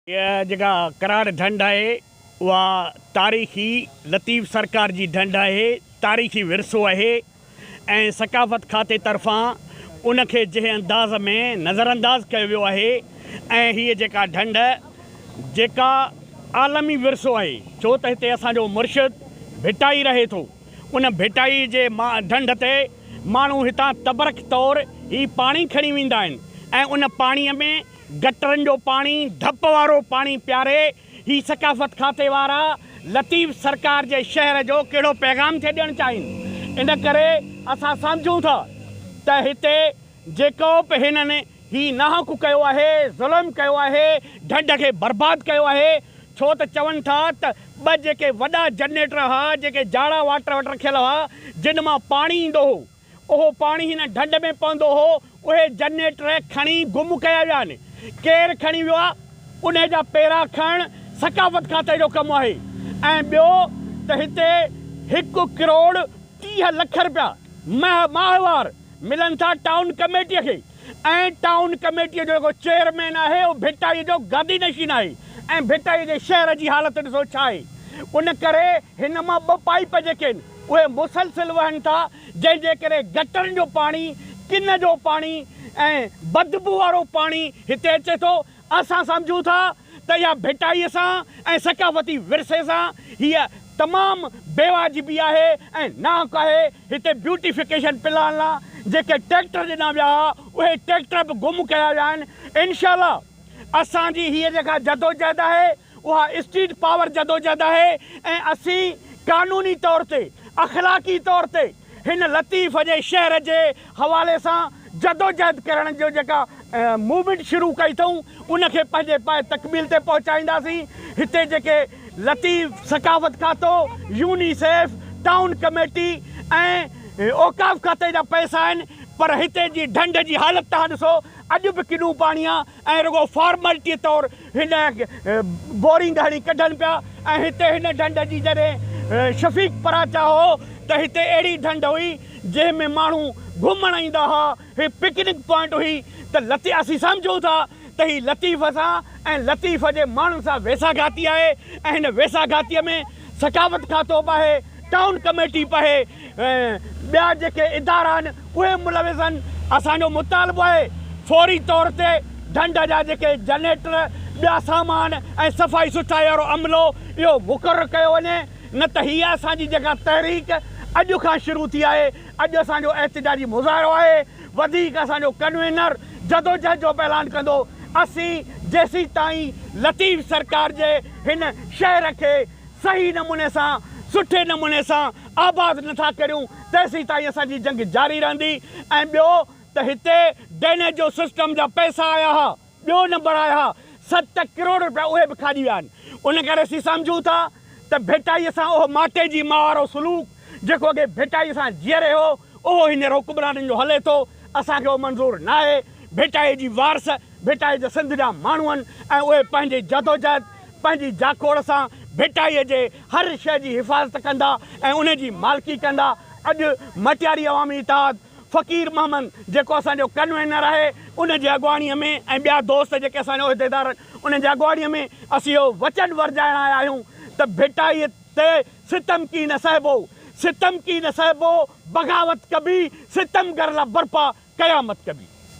هيء جيڪا ڪراڙ ڍنڍ آهي، اها تاريخي لطيف سرڪار جي ڍنڍ آهي، تاريخي ورثو آهي ۽ ثقافت کاتي طرفان ان کي جنهن انداز ۾ نظرانداز ڪيو ويو آهي ۽ هيء جيڪا ڍنڍ جيڪا عالمي ورثو آهي، ڇو ته هتي اسان جو مرشد ڀٽائي رهي ٿو، ان ڀٽائي جي ڍنڍ تي ماڻهو هتان تبرڪ طور هي پاڻي کڻي ويندا آهن ۽ ان پاڻيء ۾ گٽرن جو پاڻي، ڌپ وارو پاڻي پياري هي ثقافت کاتي وارا لطيف سرڪار جي شهر جو ڪهڙو پيغام ٿي ڏيڻ چاهين؟ ان ڪري اسان سمجهون ٿا ته هتي جيڪو به هنن هي ناحق ڪيو آهي، ظلم ڪيو آهي، ڍنڍ کي برباد ڪيو آهي، ڇو ته چون ٿا ته ٻه جيڪي وڏا جنريٽر هئا، جيڪي جاڙا واٽر وٽ رکيل هئا، جن مان پاڻي ايندو هو. اهو پاڻي هن ڍنڍ ۾ پوندو هو، اهي جنريٽر کڻي گم ڪيا ويا آهن. ڪير کڻي ويو آهي؟ انهي جا پيرا کڻڻ ثقافت کاتي جو ڪم آهي ۽ ٻيو ته هتي هڪ ڪروڙ 30 لک رپيا ماهوار ملن ٿا ٽائون ڪميٽيء کي. ۽ ٽائون ڪميٽيء جو جيڪو چيئرمين آهي اهو ڀٽائيء جو گادي نشين آهي ۽ ڀٽائيء جي شهر جي حالت ڏسو ڇا آهي. ان ڪري هن مان ٻه پائيپ جيڪي آهن اهي مسلسل وهن ٿا جنهن جي ڪري گٽرن جو پاڻي، ڪن جو پاڻي ۽ بدبو وارو پاڻي هتي اچي ٿو. اسان سمجهون ٿا ته اها ڀٽائيء سان ۽ ثقافتي ورثي سان هيء تمام بيواجبي آهي ۽ ناحق آهي. هتي بيوٽيفڪيشن پلان لا جيڪي ٽريڪٽر ڏنا ويا هئا، اهي ٽريڪٽر به گم ڪيا ويا آهن. انشاء الله اسان جي هيء جيڪا جدوجهد آهي، اها اسٽريٽ پاور جدوجهد آهي ۽ اسين قانوني طور تي، اخلاقي طور تي هن لطيف جي شهر جي حوالي سان جدوجهد ڪرڻ جو جيڪا موومينٽ شروع ڪئي اٿئون ان کي پنهنجي پايه تڪميل تي پهچائينداسين. هتي جيڪي لطيف ثقافت کاتو، يونيسيف، ٽائون ڪميٽي ۽ اوقاف کاتي جا پئسا آهن پر هتي جي ڍنڍ جي حالت توهان ڏسو اڄ به ڪنو پاڻي آ ۽ رڳو فارملٽي طور هن بورنگ هڻي ڪڍن پيا ۽ هتي هن ڍنڍ جي جڏهن شفيق پراچا هو ته هتي اهڙي ڍنڍ هئي جنهن ۾ ماڻهو گهمڻ ايندا ها هي پڪنڪ پوائنٽ هئي ته لطي اسين سمجهون ٿا ته هي لطيف سان ۽ لطيف جي ماڻهن سان ويساگهاتي آهي ۽ هن ويساگهاتي ۾ ثقافت کاتو به آهي ٽائون ڪميٽي به آهي ٻيا جيڪي ادارا آهن اهي ملوث آهن، اسان جو مطالبو آهي فوري طور تي ڍنڍ جا جيڪي جنريٽر، ٻيا سامان ۽ صفائي سٿرائي وارو عملو اهو مقرر ڪيو وڃي نه ته هيء اسان جي جيڪا تحريڪ اڄ کان شروع ٿي آهي اڄ اسان جو احتجاجي مظاهرو آهي وڌيڪ اسان جو ڪنوينر جدوجهد جو به اعلان ڪندو اسين جيسيتائين لطيف سرڪار جي هن شهر کي صحيح نموني سان سٺي نموني سان آباد نه ٿا ڪريون تيسيتائين اسان جي جنگ جاري رهندي ۽ ٻيو ته هتي ڊرينيج جو سسٽم جا پئسا آيا ها ٻيو نمبر آيا ها 7 ڪروڙ رپيا اهي به کاڄي ويا آهن ان ڪري اسين سمجهون ٿا ته ڀٽائي سان اهو ماٽي جي ماء وارو سلوڪ جيڪو اڳي ڀٽائي سان جيئري هو اهو هينئر حڪمرانن جو هلي ٿو اسان کي اهو منظور ناهي ڀٽائي جي وارث ڀٽائي جا سنڌ جا ماڻهو آهن ۽ اهي پنهنجي جدوجهد، پنهنجي جاکوڙ سان ڀٽائيء جي هر شيء جي حفاظت ڪندا ۽ ان جي مالڪي ڪندا. اڄ مٽياري عوامي اتحاد فقير محمد جيڪو اسان جو ڪنوينر آهي ان جي اڳواڻيء ۾ ۽ ٻيا دوست جيڪي اسان جا عهديدار آهن انهن جي اڳواڻيء ۾ اسين اهو وچن ورجائڻ آيا آهيون ته ڀٽائيء تي ستم ڪي نه سهبو، ستم ڪي نه سهبو، بغاوت ڪبي، ستمگر لا برپا قيامت ڪبي.